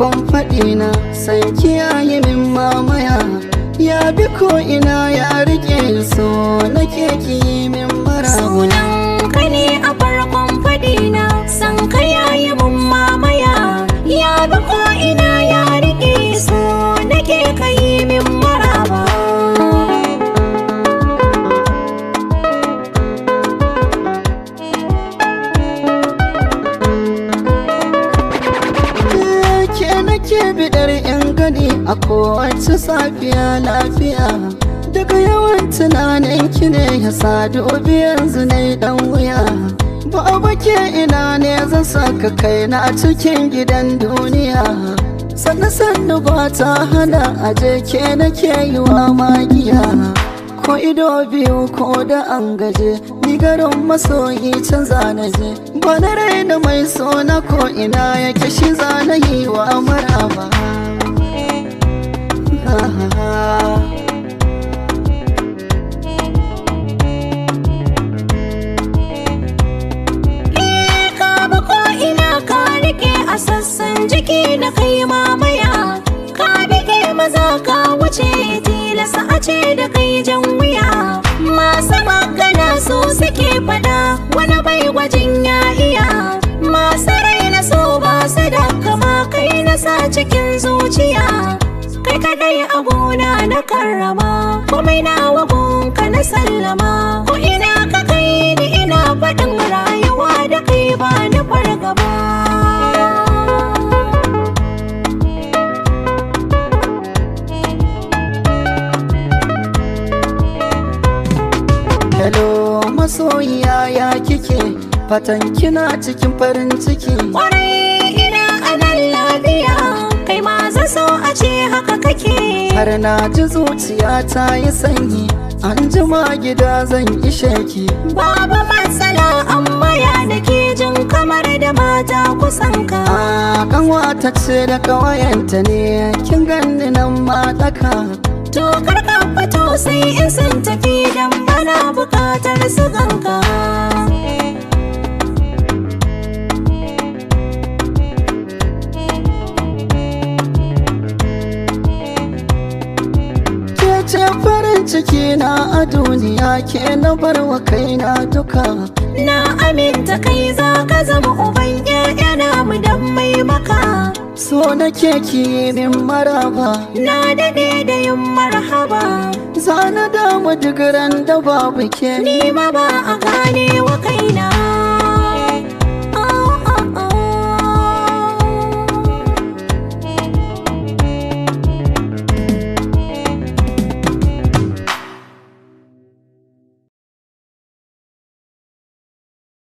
farkon faɗina, san kiyaye min mamaya. Ya bi ko ina ya rike so nake ki min maraba. Sunan ka ne a farkon faɗina, san ka yayi mun mamaya. Ya bi ko ina ya rike so nake ka yi min maraba. Ke nake bidar yan gani a kowace safiya lafiya. Daga yawan tunanin ki ne ya sadu yanzu na dan wuya. Ba ke ina ne zan saka kaina a cikin gidan duniya. Sannu sannu ba ta hana aje ke nake yi wa magiya. Ko ido biyu ko da an gaje, ni garin masoyi can zanaje. Ba na raina mai sona ko ina yake shi zana yi wa maraba. Ka bi ko ina ka rike a sassan jiki na kai mamaya. Ka bige maza ka wuce tilasa a ce da kai jan wuya. Masu magana su suke fada wani bai gwajin ya iya. Masu raina so ba su da kama kai na sa cikin zuciya. Kai kadai a gona na karrama komai na wagunka na sallama. Ko ina ka kai ni ina faɗin rayuwa da kai ba ni fargaba. Hello masoyiya ya kike, fatan kina cikin farin ciki. Kwarai ina a nan lafiya, kai ma zan so a ce haka kake. Har na ji zuciya ta yi sanyi, an jima gida zan ishe ki. Babu matsala amma ya nake jin kamar da mata kusan ka. A kanwata ce da kawayenta ne, kin ganni nan ma daka. To kar ka fito sai in sun tafi dan bana bukatar su ganka. Ke ce farin ciki na a duniya, ke na barwa kaina duka. Na aminta kai za ka zama uban ƴaƴana mu dan mai maka. So nake ki yi min maraba, Na daɗe da yin marhaba, zana damu duk ran da babu ke. ni ma ba a gane wa kaina.